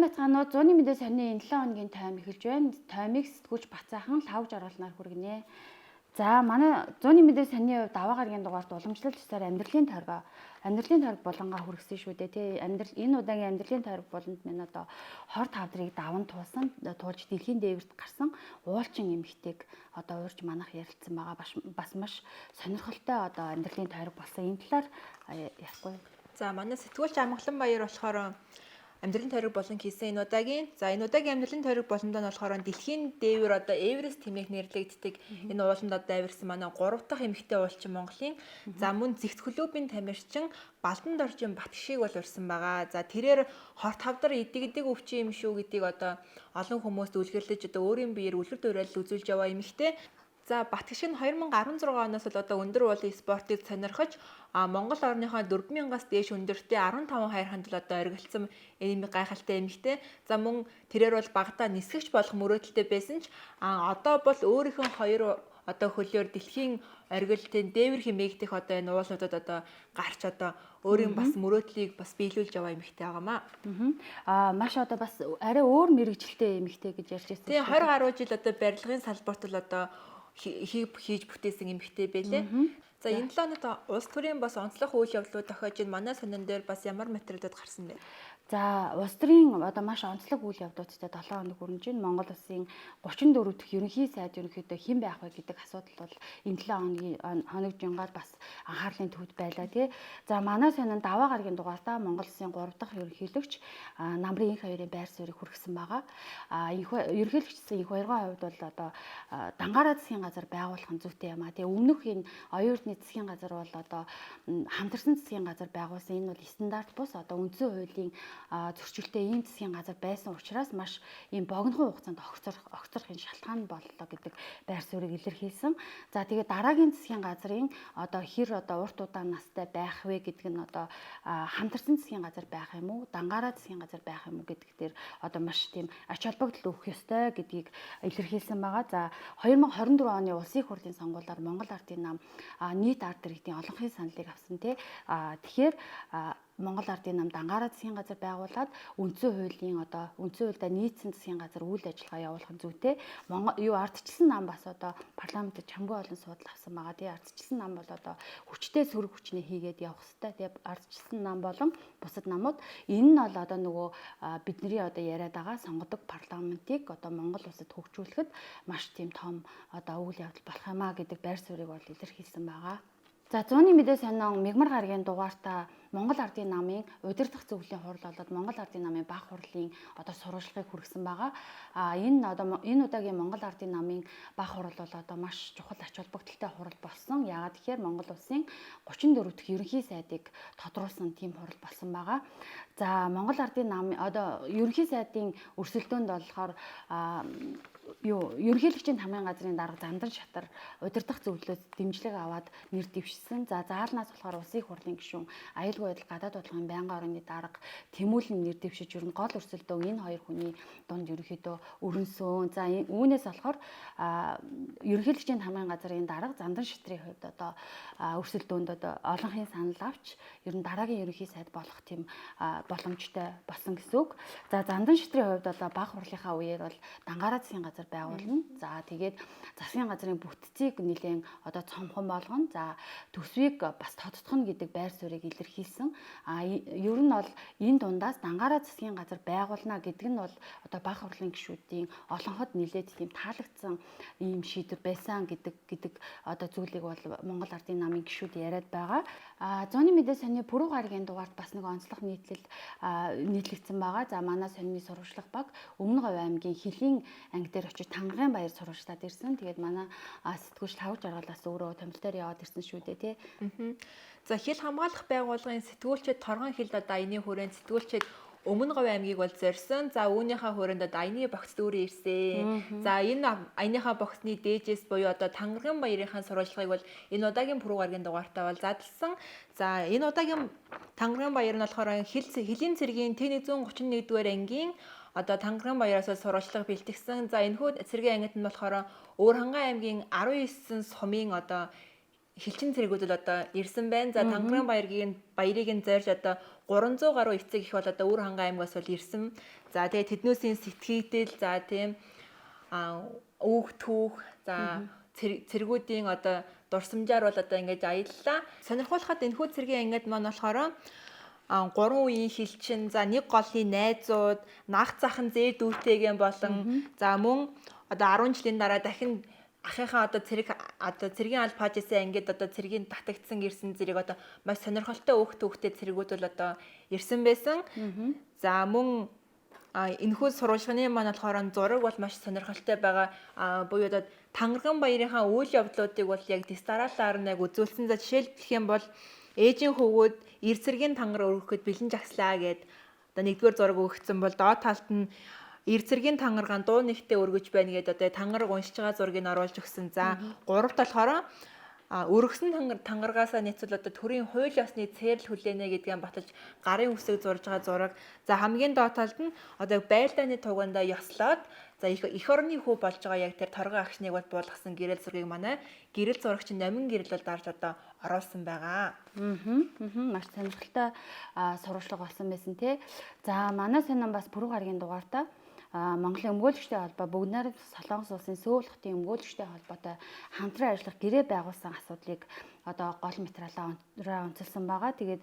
Сайн байцгаана уу? Зуны мэдээ сонины энэ 7 хоногийн тойм эхэлж байна. Тоймыг сэтгүүлч Бацаахан лавж оруулнаар хүргэнэ. За манай зуны мэдээ сонины хувьд даваа гарагийн дугаарт уламжлал ёсоор амьдралын тойргоо амьдралын тойрог булангаа хүргэсэн шүү дээ тий. Амьдрал энэ удаагийн амьдралын тойрог буланд минь одоо хор тавдрыг даван туулсан туулж дэлхийн дээвэрт гарсан уулчин эмэгтэйг одоо уурж манах ярилцсан байгаа. Бас маш сонирхолтой одоо амьдралын тойрог болсон. Энэ талаар ярихгүй. За манай сэтгүүлч Амгалан Баяр болохоор амьдралын тойрог болон хийсэн энэ удаагийн. За энэ удаагийн амьдралын тойрог болондоо нь болохоор дэлхийн дээвэр одоо Эверест хэмээх нэрлэгддэг энэ ууланд одоо авирсан манай 3 дахь эмэгтэй уулчин Монголын за мөн зэгц клубын тамирчин Балдан доржин Батгшиг бол урьсан байгаа. За тэрээр хорт хавдар идэгдэг өвчин юм шүү гэдгийг одоо олон хүмүүст үлгэрлэж одоо өөрийн биеэр үлгэр дуурайл үзүүлж яваа эмэгтэй. За Батгшиг нь 2016 оноос л одоо өндөр уулын спортыг сонирхож Монгол орныхоо 4000-аас дээш өндөртэй 15 хайрханд л одоо оргилцсан ийм гайхалтай эмэгтэй. За мөн тэрээр бол багадаа нисгэгч болох мөрөөдөлтэй байсан ч одоо бол өөрийнхөө хоёр одоо хөлөөр дэлхийн оргилтын дээвэр хэмээгдэх одоо энэ уулуудад одоо гарч одоо өөрийн бас мөрөөдлийг бас биелүүлж яваа эмэгтэй байгаамаа. Маш одоо бас арай өөр мэрэгжилтэй эмэгтэй гэж ярьж байсан. Тийм 20 гаруй жил одоо барилгын салбарт л одоо хийж бүтээсэн эмэгтэй байлээ. За энэ 7 хоногт улс төрийн бас онцлог үйл явдлууд тохиож энэ манай сонин дээр бас ямар материалууд гарсан бэ? За улс төрийн одоо маш онцлог үйл явдлуудтай 7 хоног өрнөж байна. Монгол улсын 34 дахь ерөнхий сайд ерөнхийдөө хэн байх вэ гэдэг асуудал бол энэ 7 хоногийн хоног жингаад бас анхаарлын төвд байлаа тий. За манай сонин даваа гарагийн дугаартаа Монгол улсын 3 дахь ерөнхийлөгч Намрын инх хоёрын байр суурийг хүргэсэн байгаа. Инх ерөнхийлөгчсөн инх хоёрын хувьд бол одоо дангаараа засгийн газар байгуулах нь зүйтэй юм а. Тэгээ өмнөх энэ оюун эрдний засгийн газар бол одоо хамтарсан засгийн газар байгуулсан. Энэ бол стандарт бус одоо үндсэн хуулийн зөрчилтэй ийм засгийн газар байсан учраас маш ийм богинохон хугацаанд огцорох энэ шалтгаан боллоо гэдэг байр суурийг илэрхийлсэн. За тэгээ дараагийн засгийн газрын одоо хэр одоо урт удаан настай байх вэ гэдэг нь одоо хамтарсан засгийн газар байх юм уу, дангаараа засгийн газар байх юм уу гэдэг дээр одоо маш тийм ач холбогдол өгөх ёстой гэдгийг илэрхийлсэн байгаа. За 2024 оны улсын их хурлын сонгуулиар Монгол Ардын нам нийт ард иргэдийн олонхын саналыг авсан тий. Тэгэхээр Монгол Ардын нам дангаараа засгийн газар байгуулад үндсэн хуулийн одоо үндсэн хуульдаа нийцсэн засгийн газар үйл ажиллагаа явуулах нь зүйтэй. Монгол юу ардчилсан нам бас одоо парламентод чамгүй олон судал авсан байгаа. Тэгээ ардчилсан нам бол одоо хүчтэй сөрөг хүчнээ хийгээд явах хэвээр. Тэгээ ардчилсан нам болон бусад намууд энэ нь бол одоо нөгөө бидний одоо яриад байгаа сонгодог парламентыг одоо Монгол улсад хөгжүүлэхэд маш тийм том одоо үйл явдал болох юм а гэдэг байр суурийг бол илэрхийлсэн байгаа. За зуны мэдээ сонин мегмар гарагийн дугаартаа Монгол Ардын намын удирдах зөвлөлийн хурал болоод Монгол Ардын намын баг хурлын одоо сурвалжлагыг хүргэсэн байгаа. Энэ одоо энэ удаагийн Монгол Ардын намын баг хурал бол одоо маш чухал ач холбогдолтой хурал болсон. Яагаад гэхээр Монгол улсын 34 дахь ерөнхий сайдыг тодруулсан тийм хурал болсон байгаа. За Монгол Ардын нам одоо ерөнхий сайдын өрсөлдөөнд болохоор юу ерөнхийлөгчийн тамгын газрын дарга Зандан Шатар удирдах зөвлөлөөс дэмжлэг аваад нэр дэвшсэн. За заалнаас болохоор улсын их хурлын гишүүн аюулгүй байдал гадаад бодлогын байнгын орны дарга Тэмүүлэн нэр дэвшиж ер нь гол өрсөлдөөн энэ хоёр хүний дунд ерөнхийдөө өрнсөн. За үүнээс болохоор ерөнхийлөгчийн тамгын газрын дарга Зандан Шатрын хувьд одоо өрсөлдөөнд одоо олонхын санал авч ер нь дараагийн ерөнхий сайд болох тийм боломжтой болсон гэсэн үг. За Зандан Шатрын хувьд одоо баг хурлынхаа үеэр бол дангаараа засгийн газар байгуулна. За тэгээд засгийн газрын бүтцийг нэлээн одоо цомхон болгоно. За төсвийг бас тодтгоно гэдэг байр суурийг илэрхийлсэн. Ер нь бол энэ дундаас дангаараа засгийн газар байгуулна гэдэг нь бол одоо баг хурлын гишүүдийн олонход нэлээд тийм таалагдсан ийм шийдвэр байсан гэдэг одоо зүйлийг бол Монгол Ардын намын гишүүд яриад байгаа. Зуны мэдээ сонины пүрэв гарагийн дугаарт бас нэг онцлог нийтлэл нийтлэгдсэн байгаа. За манай сонины сурвалжлах баг Өмнө Говь аймгийн Хилийн анги дээр очиж Тангарын баяр сурвалжлаад ирсэн. Тэгээд манай сэтгүүлч Лхагва Жаргалаас өөрөө томилтоор яваад ирсэн шүү дээ тий. За хил хамгаалах байгууллагын сэтгүүлчид торгон хил одоо аяны хүрээнд сэтгүүлчид Өмнө Говь аймгийг бол зорьсон. За үүнийхээ хүрээнд одоо аяны багц дүүрэн ирсэн. За энэ аяныхаа багцны дээжээс буюу одоо Тангарын баярынхаа сурвалжлагыг бол энэ удаагийн пүрэв гарагийн дугаартаа бол задлсан. За энэ удаагийн Тангарын баяр нь болохоор хилийн цэргийн Т131 дугаар ангийн одоо Тангарын баяраас сурвалжлага бэлтгэсэн. За энэхүү цэргийн ангид нь болохоор Өвөрхангай аймгийн 19 сумын одоо хилчин цэргүүд л одоо ирсэн байна. За Тангарын баярыг нь зорж одоо 300 гаруй эцэг их бол одоо Өвөр Хангай аймгаас бол ирсэн. За тэгээ тэднүүсийн сэтгэгдэл, за тийм үүх түүх, за цэргүүдийн одоо дурсамжаар бол одоо ингэж аяллаа. Сонирхуулахад энэхүү цэргийн ангид маань болохоор гурван үеийн хилчин, за нэг голын найзууд, нах захан зээр дүүтэйгэн болон за мөн одоо 10 жилийн дараа дахин ахынхаа одоо цэрэг одоо цэргийн аль пажисаа ингээд одоо цэргийн татагдсан ирсэн зэрэг одоо маш сонирхолтой өөх түүхтэй цэргүүд бол одоо ирсэн байсан. За мөн энэхүү сурвалжлагын маань болохоор зураг бол маш сонирхолтой байгаа. Буюу одоо Тангарган баярынхаа үйл явдлуудыг бол яг дистаралаар нь яг үзүүлсэн. За жишээлбэл юм бол ээжийн хөвгүүд эр цэргийн тангар өргөхөд бэлэн жагслаа гэд одоо нэгдүгээр зураг өгсөн бол доод талд нь эр цэргийн тангаргаан дуу нэгтээ өргөж байна гэдээ одоо тангараг уншиж байгаа зургийг оруулж өгсөн. За гуравт болохоор өргөсөн тангаргаасаа нийцвэл одоо төрийн хууль ёсны цээрл хүлээнэ гэдгийг баталж гарын үсэг зурж байгаа зураг. За хамгийн доод талд нь одоо байлдааны тугандаа ёслоод за их орны хүү болж байгаа яг тэр торгон агшныг бол буулгасан гэрэл зургийг манай гэрэл зурагч Номин гэрэл бол дарж одоо оруулсан байгаа. Маш сонирхолтой сурвалжлага болсон байсан тий. За манай сонин бас Пүрэв гарагийн дугаартаа Монголын өмгөөлөгчдийн холбоо бүгд найрамдах Солонгос улсын Сөүл хотын өмгөөлөгчдийн холбоотой хамтран ажиллах гэрээ байгуулсан асуудлыг одоо гол материалаа онцолсон байгаа. Тэгээд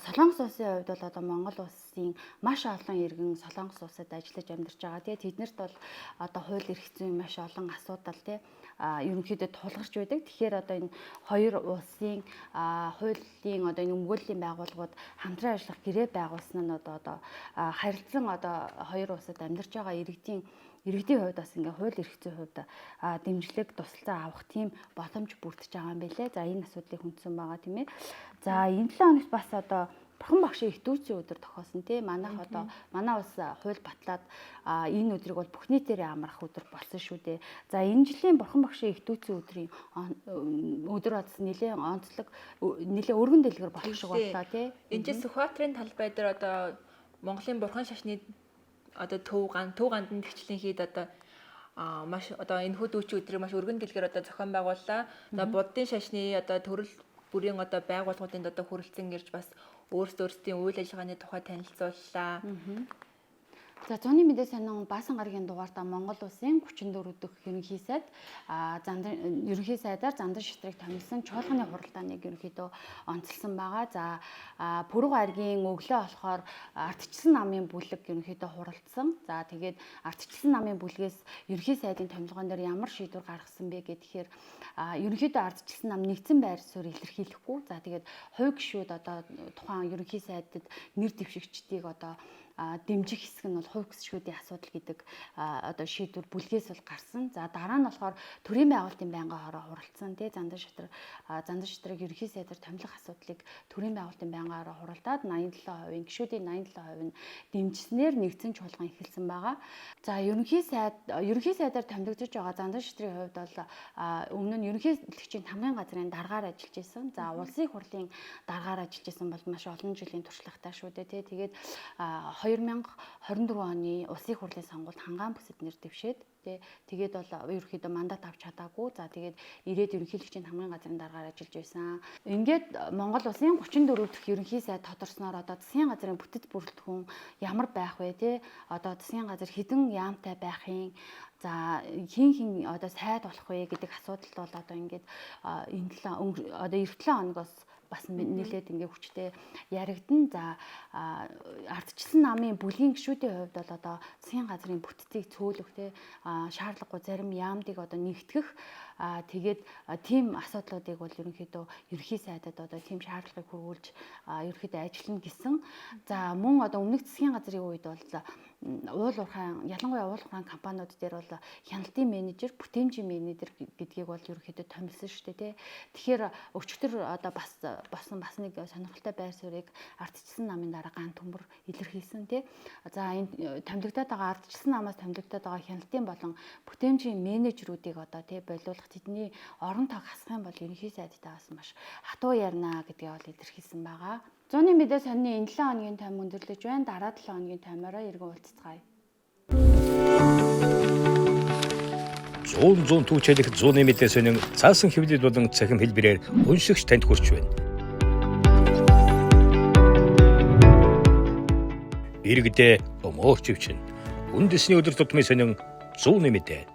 Солонгос улсын хувьд бол одоо Монгол улсын маш олон иргэн Солонгос улсад ажиллаж амьдарч байгаа. Тэгээд тэднэрт бол одоо хууль эрх зүйн маш олон асуудал тий ерөнхийдөө тулгарч байдаг. Тэгэхээр одоо энэ хоёр улсын хуулийн одоо энэ өмгөөллийн байгууллагууд хамтран ажиллах гэрээ байгуулсан нь одоо харилцан одоо хоёр улсад амьдарч байгаа иргэдийн хувьд бас ингээ хууль эрх зүйн хувьд дэмжлэг тусалцаа авах тийм боломж бүрдэж байгаа юм билэ. За энэ асуудлыг хүндсэн байгаа тийм ээ. За энэ 7 хоногт бас одоо Бурхан багшийн их дүүцийн өдөр тохиосон тий. Манайх одоо манай улс хууль батлаад энэ өдрийг бол бүх нийтээрээ амрах өдөр болсон шүү дээ. За энэ жилийн Бурхан багшийн их дүүцийн өдрийн өдөр бодсон нэлээд онцлог нэлээд өргөн дэлгэр болох шиг боллоо тий. Энэ жил Сүхбаатарын талбай дээр одоо Монголын Бурхан шашны одоо төв гандан тэгчлэн хийд одоо маш одоо энэ хүү дүүчийн өдрийг маш өргөн дэлгэр одоо зохион байгууллаа. Одоо буддын шашны одоо төрөл бүрийн одоо байгууллагуудын одоо хүрэлцэн ирж бас өөрсдийн үйл ажиллагааны тухай танилцууллаа. За зуны мэдээ сонин Баасан гарагийн дугаартаа Монгол улсын 34 дахь ерөнхий сайд ерөнхий сайдаар Зандан шатрыг томилсон чуулганы хуралдааныг ерөнхийдөө онцлсон байгаа. За Пүрэв гарагийн өглөө болохоор ардчилсан намын бүлэг ерөнхийдөө хуралдсан. За тэгээд ардчилсан намын бүлгээс ерөнхий сайдын томилгоон дээр ямар шийдвэр гаргасан бэ гэхээр ерөнхийдөө ардчилсан нам нэгдсэн байр суурь илэрхийлэхгүй. За тэгээд хувь гишүүд одоо тухайн ерөнхий сайдад нэр дэвшигчдийг одоо дэмжих хэсэг нь бол хувь гишүүдийн асуудал гэдэг одоо шийдвэр бүлгээс бол гарсан. За дараа нь болохоор төрийн байгуулалтын байнгын хороо хуралдсан тий Зандан шатрыг ерөнхий сайдаар томилох асуудлыг төрийн байгуулалтын байнгын хороо хуралдаад 87%, гишүүдийн 87% нь дэмжснээр нэгдсэн чуулган эхэлсэн байгаа. За ерөнхий сайдаар томилогдож байгаа Зандан шатрын хувьд бол өмнө нь ерөнхийлөгчийн тамгын газрын даргаар ажиллаж исэн. За улсын хурлын даргаар ажиллаж исэн бол маш олон жилийн туршлагатай шүү дээ тий. Тэгээд 2024 оны улсын хурлын сонгуульд хангаан бүсэд нэр дэвшээд тий тэгээд бол ерөнхийдөө мандат авч чадаагүй. За тэгээд ирээд ерөнхийлөгчийн тамгын газрын даргаар ажиллаж байсан. Ингээд Монгол улсын 34 дахь ерөнхий сайд тодорсноор одоо засгийн газрын бүтэц бүрэлдэхүүн ямар байх вэ тий? Одоо засгийн газар хэдэн яамтай байх юм? За хин одоо сайд болох вэ гэдэг асуудал бол одоо ингээд энэ 7 одоо эх 7 хоногоос бас нэлээд ингээ хүчтэй яригдана. За ардчилсан намын бүлгийн гишүүдийн хувьд бол одоо засгийн газрын бүтцийг цөөлөх те шаардлагагүй зарим яамдыг одоо нэгтгэх тэгээд тийм асуудлуудыг бол ерөнхийдөө ерөнхий сайдад одоо тийм шаардлагыг хүргүүлж ерөнхийдөө ажиллана гэсэн. За мөн одоо өмнөх засгийн газрын үед бол уул уурхайн ялангуяа уул уурхайн компаниуд дээр бол хяналтын менежер, бүтээмжийн менежер гэдгийг бол ерөнхийдөө томилсон шүү дээ тий. Тэгэхээр өчигдөр одоо бас болсон бас нэг сонирхолтой байр суурийг ардчилсан намын дараа ган төмөр илэрхийлсэн тий. За энэ томилогдоод байгаа ардчилсан намаас томилогдоод байгаа хяналтын болон бүтээмжийн менежерүүдийг одоо тий болиулах тэдний орон тоог хасах юм бол ерөнхий сайдтай бас маш хатуу ярина гэдгийг бол илэрхийлсэн байгаа. Зуны мэдээ сонины энэ 7 хоногийн тойм өндөрлөж байна. Дараа 7 хоногийн тоймороо эргэн уулзцгаая. 100 түүчэлэх зуны мэдээ сонин цаасан хэвлэл болон цахим хэлбэрээр уншигч танд хүрч байна. Иргэдээ өмөөрч өвчин. Үндэсний өдөр тутмын сонин зүүнний мэдээ.